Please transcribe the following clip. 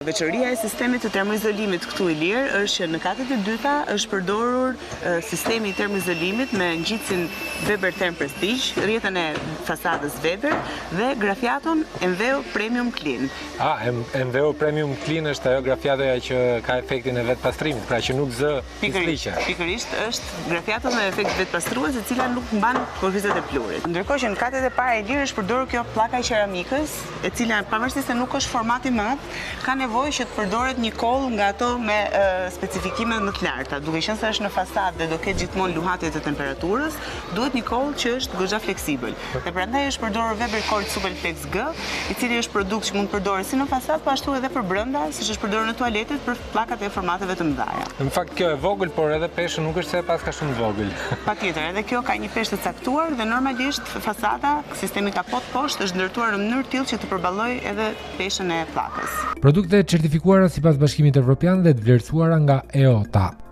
Veçoria e sistemit të termoizolimit këtu Ilir është që në katet e dyta është përdorur sistemi i termoizolimit me ngjitësin Weber Therm Prestige, rrjetën e fasadës Weber dhe grafiaton Enveo Premium Clean. Ah, Enveo Premium Clean është ajo grafiatoja që ka efektin e vetëpastrimit, pra që nuk zë pisllëqe. Pikërisht, është grafiato me efekt vetëpastrues e cila nuk mban kokrrizat e pluhurit. Ndërkohë që në katet e para Ilir është përdorur kjo pllaka e qeramikës, e cila pavarësisht se nuk është format i madh, ka nevojë që të përdoret një kollë nga ato me specifikime më të larta. Duke qenë se është në fasadë dhe do ketë gjithmonë luhatje të temperaturës, duhet një kollë që është goxha fleksibël. Dhe prandaj është përdorur Weber Coil Superflex G, i cili është produkt që mund të përdoret si në fasadë, po ashtu edhe për brenda, siç është përdorur në tualetet për pllakat e formateve të mëdha. Në fakt kjo e vogël, por edhe peshën nuk është se e paska shumë të vogël. Patjetër, edhe kjo ka një peshë të caktuar dhe normalisht fasada, sistemi kapot poshtë është ndërtuar në mënyrë të tillë që të përballojë edhe peshën e pllakës. Produkte të certifikuara sipas Bashkimit Evropian dhe të vlerësuara nga EOTA.